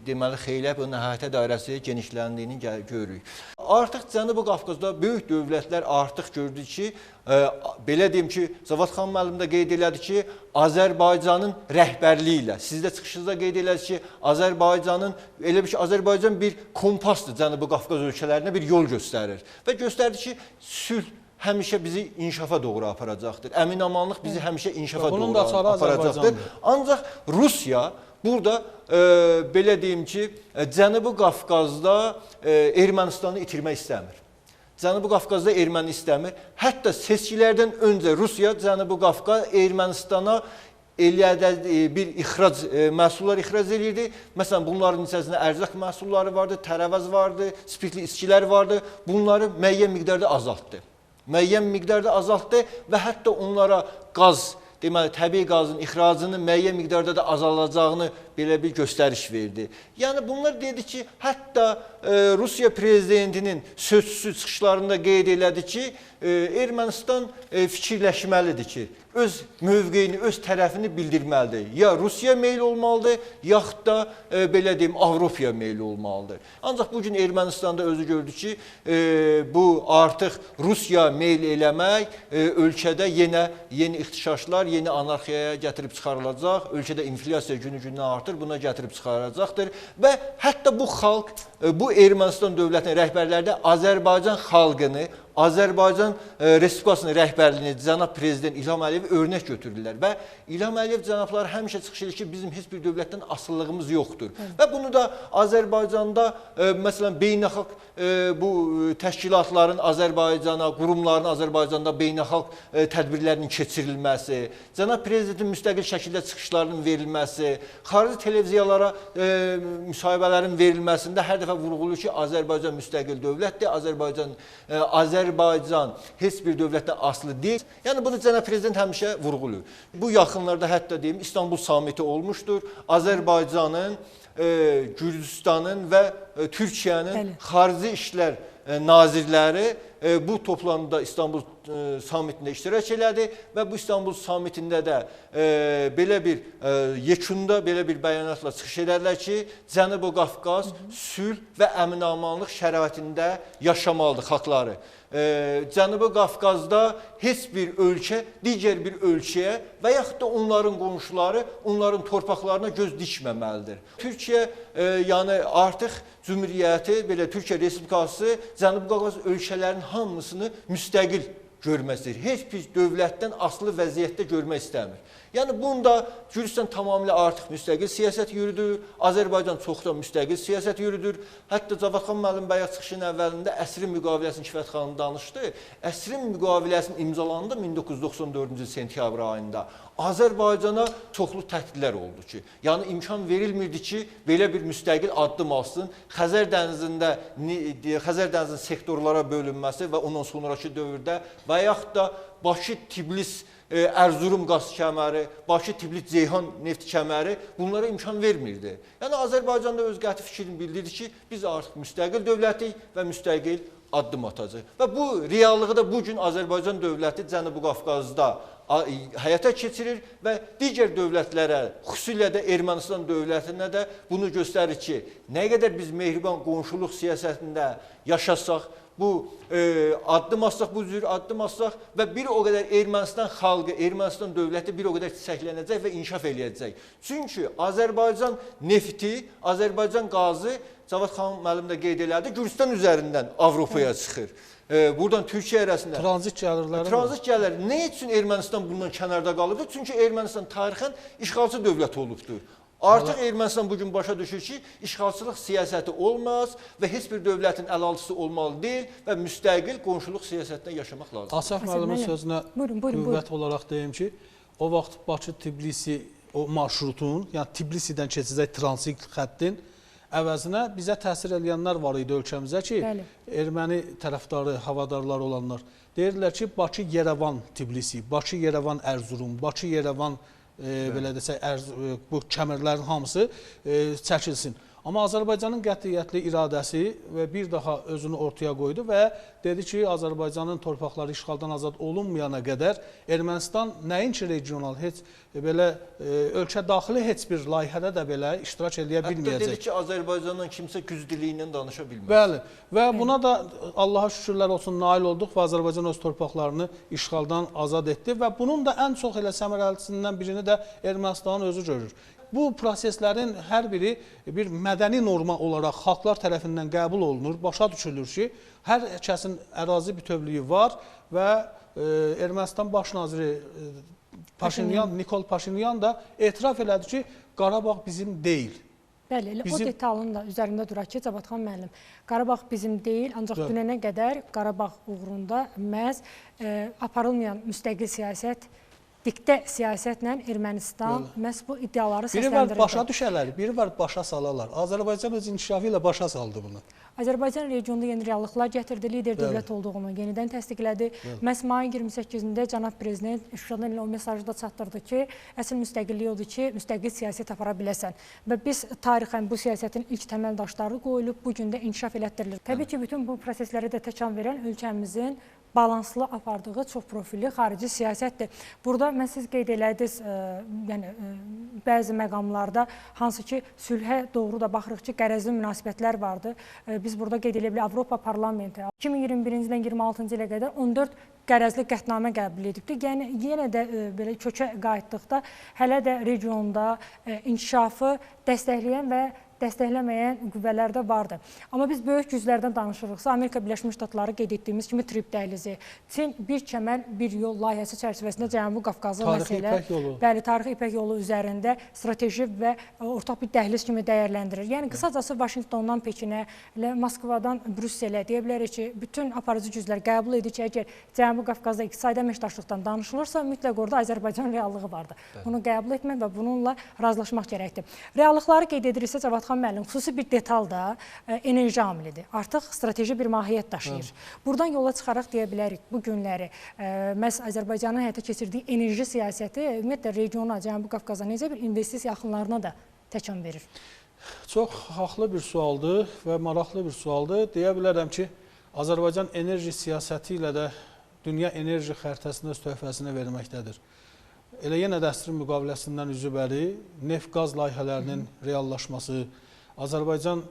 deməli xeyli bunun əhatə dairəsi genişləndiyini görürük. Artıq Cənubi Qafqazda böyük dövlətlər artıq gördü ki, belə deyim ki, Cavad xan müəllim də qeyd elədi ki, Azərbaycanın rəhbərliyi ilə, siz də çıxışınızda qeyd elədiniz ki, Azərbaycanın, elə bir ki, Azərbaycan bir kompasdır Cənubi Qafqaz ölkələrinə bir yol göstərir və göstərdi ki, sülh həmişə bizi inkişafa doğru aparacaqdır. Əmin-amanlıq bizi həmişə inkişafa doğru aparacaqdır. Ancaq Rusiya burada belə deyim ki, Cənubi Qafqazda Ermənistanı itirmək istəmir. Cənubi Qafqazda erməni istəmir. Hətta seçkilərdən öncə Rusiya Cənubi Qafqaz Ermənistana elə bir ixrac, məhsullar ixrac eləyirdi. Məsələn, bunların içərisində ərzaq məhsulları vardı, tərəvəz vardı, spirtli içkilər vardı. Bunları müəyyən miqdarda azaltdı. Müəyyən miqdarda azaltdı və hətta onlara qaz, deməli, təbii qazın ixracının müəyyən miqdarda da azalacağını belə bir göstəriş verdi. Yəni, bunlar dedi ki, hətta Rusiya prezidentinin sözsüz çıxışlarında qeyd elədi ki, Ermənistan fikirləşməlidir ki, öz mövqeyini, öz tərəfini bildirməlidir. Ya Rusiya meyil olmalıdır, yaxud da, belə deyim, Avropaya meyil olmalıdır. Ancaq bugün Ermənistanda özü gördü ki, bu artıq Rusiya meyil eləmək ölkədə yenə yeni ixtişaşlar, yeni anarxiyaya gətirib çıxarılacaq, ölkədə inflyasiya günü-gündən artır, buna gətirib çıxaracaqdır və hətta bu xalq, bu Ermənistan dövlətinin rəhbərləri də Azərbaycan xalqını, Azərbaycan Respublikasının rəhbərliyini cənab prezident İlham Əliyev örnək götürdülər və İlham Əliyev cənabları həmişə çıxış edir ki, bizim heç bir dövlətdən asılılığımız yoxdur. Və bunu da Azərbaycanda məsələn beynəlxalq bu təşkilatların Azərbaycana, qurumların Azərbaycanda beynəlxalq tədbirlərinin keçirilməsi, cənab prezidentin müstəqil şəkildə çıxışlarının verilməsi, xarici televiziyalara müsahibələrin verilməsində hər dəfə vurğuluyor ki, Azərbaycan müstəqil dövlətdir, Azərbaycan heç bir dövlətdən asılı deyil. Yəni bunu cənab prezident həmişə vurğuluyor. Bu yaxınlarda hətta deyim İstanbul samiti olmuşdur. Azərbaycanın, Gürcüstanın və Türkiyənin xarici işlər nazirləri bu toplantıda İstanbul samitində iştirak elədi və bu İstanbul samitində də belə bir yekunda belə bir bəyanatla çıxış edərlər ki, Cənubi Qafqaz sülh və əmin-amanlıq şəraitində yaşamalıdır xalqları. Cənubi Qafqazda heç bir ölkə digər bir ölkəyə və yaxud da onların qonşuları onların torpaqlarına göz dikməməlidir. Türkiyə yəni artıq Cümhuriyyəti, belə Türkiyə Respublikası Cənubi Qafqaz ölkələrinin hamısını müstəqil görmək istəyir. Heç bir dövlətdən asılı vəziyyətdə görmək istəmir. Yəni bunda Gürcüstan tamamilə artıq müstəqil siyasət yürüdür, Azərbaycan çoxdan müstəqil siyasət yürüdür. Hətta Cavad xan müəllim bayaq çıxışın əvvəlində Əsrin müqaviləsini Kifayət xanım danışdı. Əsrin müqaviləsinin imzalandı 1994-cü il sentyabr ayında. Azərbaycana çoxlu təhdidlər oldu ki, yəni imkan verilmirdi ki, belə bir müstəqil addım atsın. Xəzər dənizində, Xəzər dənizinin sektorlara bölünməsi və ondan sonraki dövrdə və yaxud da Bakı-Tbilisi Erzurum qaz kəməri, Bakı-Tbilisi-Ceyhan neft kəməri bunlara imkan vermirdi. Yəni Azərbaycanda öz qəti fikrini bildirdi ki, biz artıq müstəqil dövlətik və müstəqil addım atacaq. Və bu reallığı da bugün Azərbaycan dövləti Cənubi Qafqazda həyata keçirir və digər dövlətlərə, xüsusilə də Ermənistan dövlətinə də bunu göstərir ki, nə qədər biz mehriban qonşuluq siyasətində yaşasaq, bu addım atsaq, bu cür addım atsaq və bir o qədər Ermənistan xalqı, Ermənistan dövləti bir o qədər çiçəklənəcək və inkişaf eləyəcək. Çünki Azərbaycan nefti, Azərbaycan qazı, Cavad xan müəllim də qeyd elədi, Gürcüstan üzərindən Avropaya çıxır. Buradan Türkiyə arasında. Tranzit gəlirləri. Tranzit gəlirləri. Nə üçün Ermənistan bundan kənarda qalıbdır? Çünki Ermənistan tarixən işğalçı dövlət olubdur. Artıq Ermənistan bugün başa düşür ki, işğalçılıq siyasəti olmaz və heç bir dövlətin əlaltısı olmalı deyil və müstəqil qonşuluq siyasətinə yaşamaq lazımdır. Asəf müəllimin sözünə qüvvət olaraq deyim ki, o vaxt Bakı-Tbilisi o marşrutun, yəni Tbilisidən keçəcək tranzit xəttin əvəzinə bizə təsir eləyənlər var idi ölkəmizə ki, bəli, erməni tərəfdarı, havadarları olanlar. Deyirdilər ki, Bakı-Yerevan-Tbilisi, Bakı-Yerevan-Erzurum, Bakı-Yerevan belə desək, bu kəmərlərin hamısı çəkilsin. Amma Azərbaycanın qətiyyətli iradəsi və bir daha özünü ortaya qoydu və dedi ki, Azərbaycanın torpaqları işğaldan azad olunmayana qədər Ermənistan nəinki regional, heç belə ölkə daxili heç bir layihədə də belə iştirak eləyə bilməyəcək. Hətta dedi ki, Azərbaycandan kimsə güc dili ilə danışa bilməz. Bəli, və buna da Allaha şükürlər olsun nail olduq və Azərbaycan öz torpaqlarını işğaldan azad etdi və bunun da ən çox elə səmərəlisindən birini də Ermənistanın özü görür. bu proseslərin hər biri bir mədəni norma olaraq xalqlar tərəfindən qəbul olunur. Başa düşülür ki, hər kəsin ərazi bütövlüyü var və Ermənistan baş naziri Paşinyan, Nikol Paşinyan da etiraf elədi ki, Qarabağ bizim deyil. Bəli, elə o detalın da üzərində duraq ki, Cavadxan müəllim, Qarabağ bizim deyil, ancaq dünənə qədər Qarabağ uğrunda məhz aparılmayan müstəqil siyasət, diktə siyasətlə Ermənistan məhz bu iddiaları səsləndirirdi. Biri var başa düşələr, biri var başa salalar. Azərbaycan öz inkişafı ilə başa saldı bunu. Azərbaycan regionda yeni reallıqlar gətirdi, lider dövlət olduğunu yenidən təsdiqlədi. Məhz mayın 28-də cənab prezident Şuşadan elə o mesajı da çatdırdı ki, əsl müstəqillik odur ki, müstəqil siyasət apara biləsən. Və biz tarixən bu siyasətin ilk təməl daşları qoyulub, bu gün də inkişaf elətdirilir. Təbii ki, bütün bu proseslərə də təkan verən ölkəmizin balanslı apardığı çox profilli xarici siyasətdir. Burada mən siz qeyd elədiniz, yəni bəzi məqamlarda hansı ki sülhə doğru da baxırıq ki, qərəzli münasibətlər vardı. Biz burada qeyd eləyə bilərik Avropa Parlamenti 2021-ci ildən 26-cı ilə qədər 14 qərəzli qətnamə qəbul edibdir. Yəni yenə də belə kökə qayıtdıqda hələ də regionda inkişafı dəstəkləyən və dəstəkləməyən qüvvələr də vardı. Amma biz böyük güclərdən danışırıqsa, Amerika Birləşmiş Ştatları qeyd etdiyimiz kimi TRIPP dəhlizi, Çin bir kəmər, bir yol layihəsi çərçivəsində Cənubi Qafqazı məsələ, bəli, tarixi İpək yolu üzərində strateji və ortaq bir dəhliz kimi dəyərləndirir. Yəni qısacası Vaşinqtondan Pekinə, Moskvadan Brüsselə deyə bilərik ki, bütün aparıcı güclər qəbul edir ki, əgər Cənubi Qafqazda iqtisadi əməkdaşlıqdan danışılırsa, mütləq orada Azərbaycan reallığı vardır. Bunu qəbul etmək və bununla razılaşmaq gərəkdir. Reallıqları qeyd ediriksə, Cavadxan müəllim, xüsusi bir detal da enerji amilidir. Artıq strateji bir mahiyyət daşıyır. Buradan yola çıxaraq deyə bilərik bu günləri məhz Azərbaycanın həyata keçirdiyi enerji siyasəti ümumiyyətlə regiona, Cənubi Qafqaza necə bir investisiya axınlarına da təkan verir? Çox haqlı bir sualdır və maraqlı bir sualdır. Deyə bilərəm ki, Azərbaycan enerji siyasəti ilə də dünya enerji xəritəsində öz töhfəsini verməkdədir. Elə yenə də əsrin müqaviləsindən üzü bəri neft-qaz layihələrinin reallaşması, Azərbaycan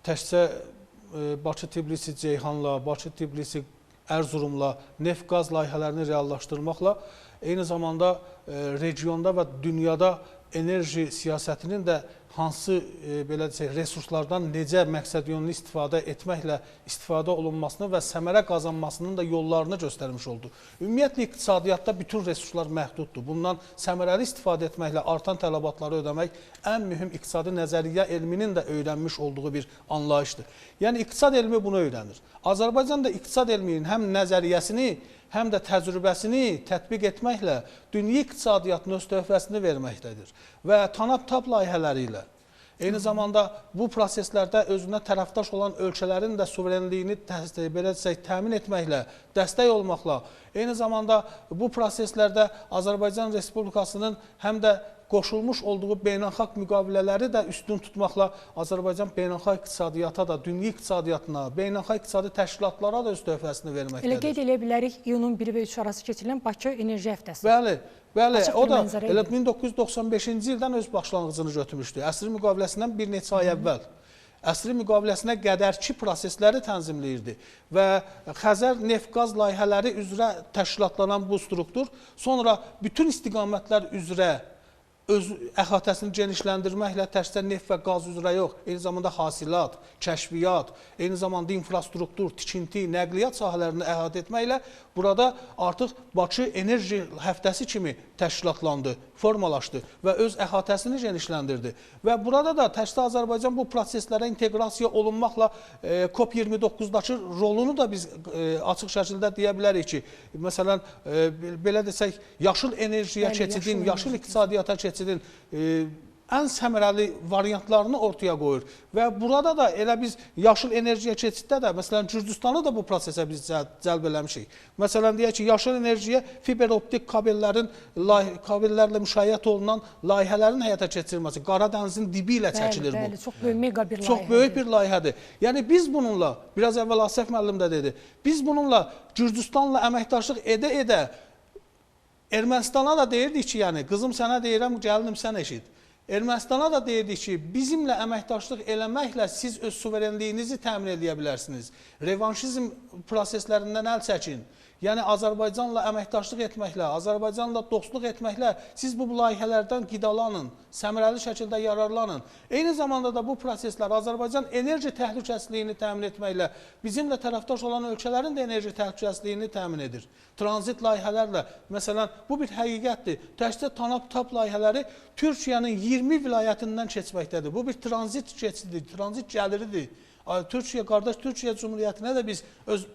təkcə Bakı-Tbilisi-Ceyhanla, Bakı-Tbilisi-Ərzurumla neft-qaz layihələrini reallaşdırmaqla eyni zamanda regionda və dünyada enerji siyasətinin də hansı belə desək, resurslardan necə məqsədyönlü istifadə etməklə istifadə olunmasını və səmərə qazanmasının da yollarını göstərmiş oldu. Ümumiyyətlə, iqtisadiyyatda bütün resurslar məhduddur. Bundan səmərəli istifadə etməklə artan tələbatları ödəmək ən mühüm iqtisadi nəzəriyyə elminin də öyrənmiş olduğu bir anlayışdır. Yəni, iqtisad elmi bunu öyrənir. Azərbaycan da iqtisad elminin həm nəzəriyyəsini, həm də təcrübəsini tətbiq etməklə dünya iqtisadiyyatının öz töhfəsini verməkdədir və TANAP-TAP layihələri ilə eyni zamanda bu proseslərdə özünə tərəfdaş olan ölkələrin də suverenliyini belə desək, təmin etməklə, dəstək olmaqla, eyni zamanda bu proseslərdə Azərbaycan Respublikasının həm də qoşulmuş olduğu beynəlxalq müqavilələri də üstün tutmaqla Azərbaycan beynəlxalq iqtisadiyyata da, dünya iqtisadiyyatına, beynəlxalq iqtisadi təşkilatlara da öz töhfəsini verməkdədir. Elə qeyd eləyə bilərik, iyunun 1 və 3 arası keçirilən Bakı Enerji Həftəsi. Bəli, bəli. O da elə 1995-ci ildən öz başlanğıcını götürmüşdü. Əsrin müqaviləsindən bir neçə ay əvvəl. Əsrin müqaviləsinə qədərki prosesləri tənzimləyirdi və Xəzər neft-qaz layihələri üzrə təşkilatlanan bu struktur sonra bütün istiqamətlər üzrə öz əhatəsini genişləndirməklə təkcə neft və qaz üzrə yox, eyni zamanda hasilat, kəşfiyyat, eyni zamanda infrastruktur, tikinti, nəqliyyat sahələrini əhatə etməklə burada artıq Bakı Enerji Həftəsi kimi təşkilatlandı, formalaşdı və öz əhatəsini genişləndirdi. Və burada da təkcə Azərbaycan bu proseslərə inteqrasiya olunmaqla COP29-dakı rolunu da biz açıq şəkildə deyə bilərik ki, məsələn, belə desək, yaşıl enerjiyə keçidin, yaşıl iqtisadiyyata keçidin ən səmərəli variantlarını ortaya qoyur. Və burada da elə biz yaşıl enerjiyə keçiddə də, məsələn, Gürcüstanı da bu prosesə biz cəlb eləmişik. Məsələn, deyək ki, yaşıl enerjiyə fiber optik kabellərlə müşayiət olunan layihələrin həyata keçirilməsi, Qara dənizin dibi ilə çəkilir bu. Bəli, çox böyük, mega bir layihədir. Çox böyük bir layihədir. Yəni, biz bununla, biraz əvvəl Asəf müəllim də dedi, biz bununla Gürcüstanla əməkdaşlıq edə-edə Ermənistana da deyirdik ki, yəni, qızım sənə deyirəm, gəlinim sən eşit. Ermənistana da deyirdik ki, bizimlə əməkdaşlıq eləməklə siz öz suverenliyinizi təmin edə bilərsiniz. Revanşizm proseslərindən əl çəkin. Yəni Azərbaycanla əməkdaşlıq etməklə, Azərbaycanla dostluq etməklə siz bu layihələrdən qidalanın, səmərəli şəkildə yararlanın. Eyni zamanda da bu proseslər Azərbaycan enerji təhlükəsizliyini təmin etməklə bizimlə tərəfdaş olan ölkələrin də enerji təhlükəsizliyini təmin edir. Tranzit layihələrlə, məsələn, bu bir həqiqətdir. Təkcə TANAP-TAP layihələri Türkiyənin 20 vilayətindən keçməkdədir. Bu bir tranzit keçididir, tranzit gəliridir. Türkiyə, qardaş Türkiyə Cümhuriyyətinə də biz öz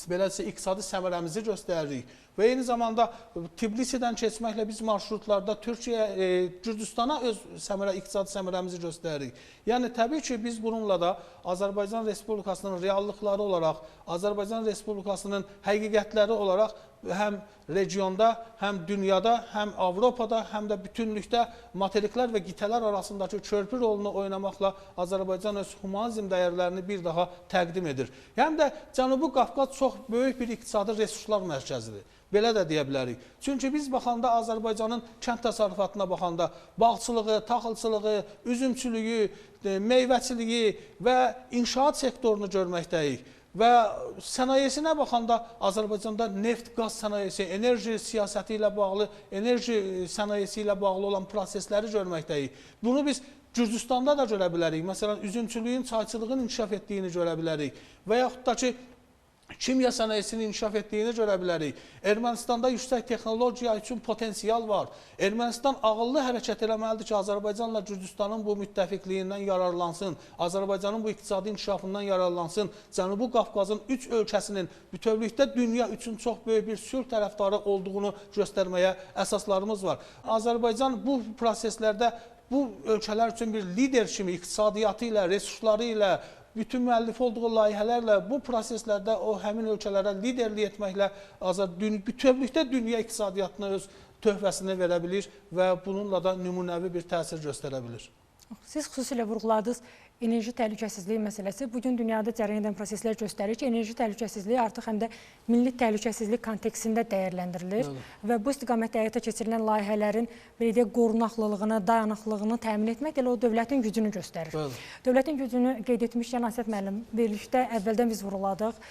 beləsə iqtisadi səmərəmizi göstəririk və eyni zamanda Tbilisidən keçməklə biz marşrutlarda Türkiyə, Gürcüstana öz iqtisadi səmərəmizi göstəririk. Yəni təbii ki, biz bununla da Azərbaycan Respublikasının reallıqları olaraq, Azərbaycan Respublikasının həqiqətləri olaraq həm regionda, həm dünyada, həm Avropada, həm də bütünlükdə materiklər və qitələr arasındakı körpü rolunu oynamaqla Azərbaycan öz humanizm dəyərlərini bir daha təqdim edir. Həm də Cənubi Qafqaz çox böyük bir iqtisadi resurslar mərkəzidir. Belə də deyə bilərik. Çünki biz baxanda Azərbaycanın kənd təsərrüfatına baxanda bağçılığı, taxılçılığı, üzümçülüyü, meyvəçiliyi və inşaat sektorunu görməkdəyik. Və sənayesinə baxanda Azərbaycanda neft, qaz sənayesi, enerji siyasəti ilə bağlı, enerji sənayesi ilə bağlı olan prosesləri görməkdəyik. Bunu biz Gürcüstanda da görə bilərik. Məsələn, üzümçülüyün, çayçılığın inkişaf etdiyini görə bilərik. Və yaxud da ki, kimya sənayesinin inkişaf etdiyini görə bilərik. Ermənistanda yüksək texnologiya üçün potensial var. Ermənistan ağıllı hərəkət eləməlidir ki, Azərbaycanla Gürcüstanın bu müttəfiqliyindən yararlansın, Azərbaycanın bu iqtisadi inkişafından yararlansın. Cənubi Qafqazın 3 ölkəsinin bütövlükdə dünya üçün çox böyük bir sülh tərəfdarı olduğunu göstərməyə əsaslarımız var. Azərbaycan bu proseslərdə bu ölkələr üçün bir lider kimi iqtisadiyyatı ilə, resursları ilə, bütün müəllif olduğu layihələrlə bu proseslərdə o həmin ölkələrə liderlik etməklə bütövlükdə dünya iqtisadiyyatına öz töhfəsini verə bilir və bununla da nümunəvi bir təsir göstərə bilir. Siz xüsusilə vurğuladınız enerji təhlükəsizliyi məsələsi. Bugün dünyada cərəyan edən proseslər göstərir ki, enerji təhlükəsizliyi artıq həm də milli təhlükəsizlik kontekstində dəyərləndirilir. Bəli. Və bu istiqamətdə həyata keçirilən layihələrin belə deyək, qorunaqlılığını, dayanıqlığını təmin etmək elə o dövlətin gücünü göstərir. Bəli. Dövlətin gücünü qeyd etmişkən Asəf müəllim, verilişdə əvvəldən biz vurğuladıq.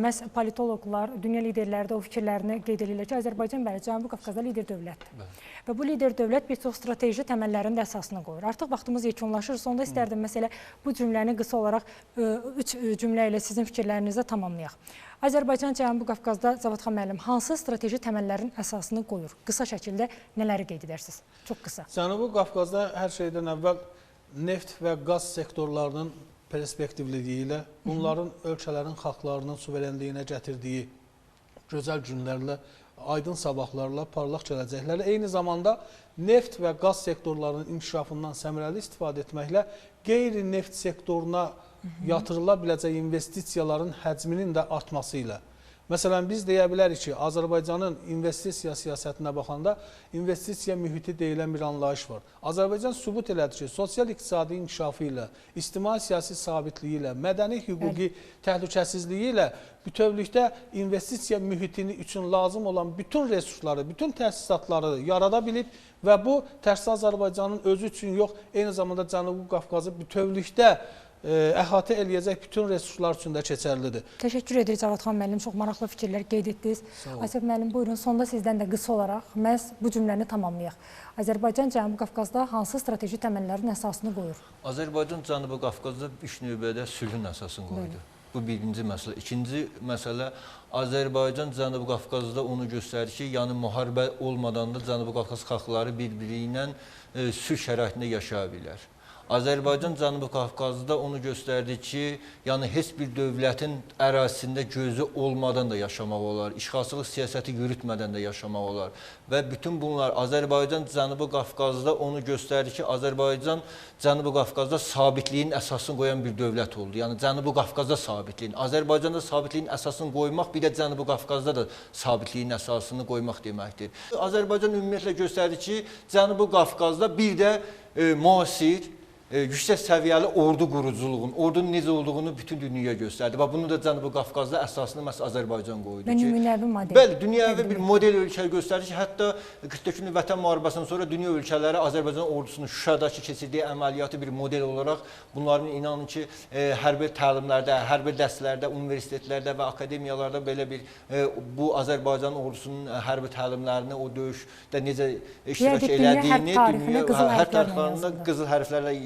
Məhz politoloqlar, dünya liderləri də o fikirlərini qeyd edirlər ki, Azərbaycan bəli, Cənubi Qafqazda lider dövlətdir. Bəli. Və bu lider dövlət bir çox strateji təməllərin də əsasını qoyur. Artıq vaxtımız yekunlaşır. Sonda istərdim məsələ bu cümləni qısa olaraq 3 cümlə ilə sizin fikirlərinizlə tamamlayaq. Azərbaycan Cənubi Qafqazda Cavadxan müəllim hansı strateji təməllərin əsasını qoyur? Qısa şəkildə nələri qeyd edərsiniz? Çox qısa. Cənubi Qafqazda hər şeydən əvvəl neft və qaz sektorlarının perspektivliliyi ilə, bunların ölkələrin xalqlarının suverenliyinə gətirdiyi gözəl günlərlə, aydın sabahlarla, parlaq gələcəklərlə, eyni zamanda neft və qaz sektorlarının inkişafından səmərəli istifadə etməklə qeyri-neft sektoruna yatırıla biləcək investisiyaların həcminin də artması ilə. Məsələn, biz deyə bilərik ki, Azərbaycanın investisiya siyasətinə baxanda investisiya mühiti deyilən bir anlayış var. Azərbaycan sübut elədi ki, sosial-iqtisadi inkişafı ilə, ictimai-siyasi sabitliyi ilə, mədəni hüquqi təhlükəsizliyi ilə bütövlükdə investisiya mühitini üçün lazım olan bütün resursları, bütün təsisatları yarada bilib və bu təkcə Azərbaycanın özü üçün yox, eyni zamanda Cənubi Qafqazı bütövlükdə əhatə eləyəcək bütün resurslar üçün də keçərlidir. Təşəkkür edirik Cavadxan müəllim, çox maraqlı fikirlər qeyd etdiniz. Asəf müəllim, buyurun, sonda sizdən də qısa olaraq məhz bu cümləni tamamlayaq. Azərbaycan Cənubi Qafqazda hansı strateji təməllərin əsasını qoyur? Azərbaycan Cənubi Qafqazda ilk növbədə sülhün əsasını qoydu. Bu birinci məsələ. İkinci məsələ, Azərbaycan Cənubi Qafqazda onu göstərir ki, yəni müharibə olmadan da Cənubi Qafqaz xalqları bir-biri ilə sülh şəraitində yaşaya bilər. Azərbaycan Cənubi Qafqazda onu göstərdi ki, yəni heç bir dövlətin ərazisində gözü olmadan da yaşamaq olar, işğalçılıq siyasəti yürütmədən də yaşamaq olar. Və bütün bunlar Azərbaycan Cənubi Qafqazda onu göstərdi ki, Azərbaycan Cənubi Qafqazda sabitliyin əsasını qoyan bir dövlət oldu. Yəni Cənubi Qafqazda sabitliyin, Azərbaycanda sabitliyin əsasını qoymaq, bir də Cənubi Qafqazda da sabitliyin əsasını qoymaq deməkdir. Azərbaycan ümumiyyətlə göstərdi ki, Cənubi Qafqazda bir də müasir, yüksək səviyyəli ordu quruculuğun, ordunun necə olduğunu bütün dünyaya göstərdi. Və bunu da Cənubi Qafqazda əsasını məhz Azərbaycan qoydu ki, nümunəvi model. Bəli, dünyəvi bir model ölkə göstərdi ki, hətta 44 günlük Vətən müharibəsindən sonra dünya ölkələri Azərbaycan ordusunun Şuşadakı keçirdiyi əməliyyatı bir model olaraq bunların inanın ki, hərbi təlimlərdə, hərbi dərslərdə, universitetlərdə və akademiyalarda belə bir bu Azərbaycan ordusunun hərbi təlimlərini, o döyüşdə necə iştirak elədiyini dünya hərb tarixində qızıl hərflərlə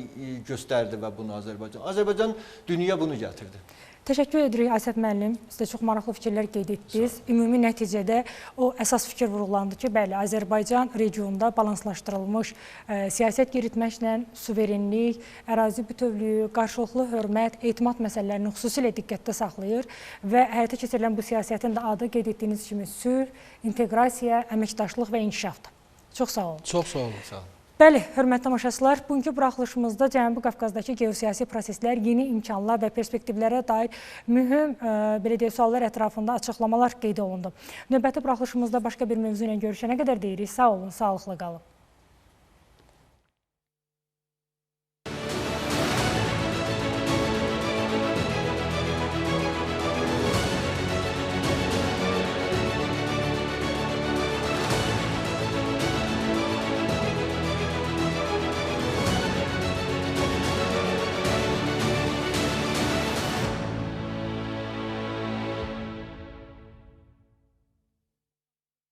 göstərdi və bunu Azərbaycan. Azərbaycan dünya bunu gətirdi. Təşəkkür edirik Asəf müəllim. Siz də çox maraqlı fikirlər qeyd etdiniz. Ümumi nəticədə o əsas fikir vurğulandı ki, bəli, Azərbaycan regionda balanslaşdırılmış siyasət yeritməklə suverenlik, ərazi bütövlüyü, qarşılıqlı hörmət, etimad məsələlərini xüsusilə diqqətdə saxlayır və həyata keçirilən bu siyasətin də adı qeyd etdiyiniz kimi sülh, inteqrasiya, əməkdaşlıq və inkişafdır. Çox sağ olun. Çox sağ olun. Sağ olun. Bəli, hörmətli tamaşaçılar, bugünkü buraxılışımızda Cənubi Qafqazdakı geosiyasi proseslər, yeni imkanlar və perspektivlərə dair mühüm belə deyək, suallar ətrafında açıqlamalar qeyd olundu. Növbəti buraxılışımızda başqa bir mövzu ilə görüşənə qədər deyirik. Sağ olun, sağlıqla qalın.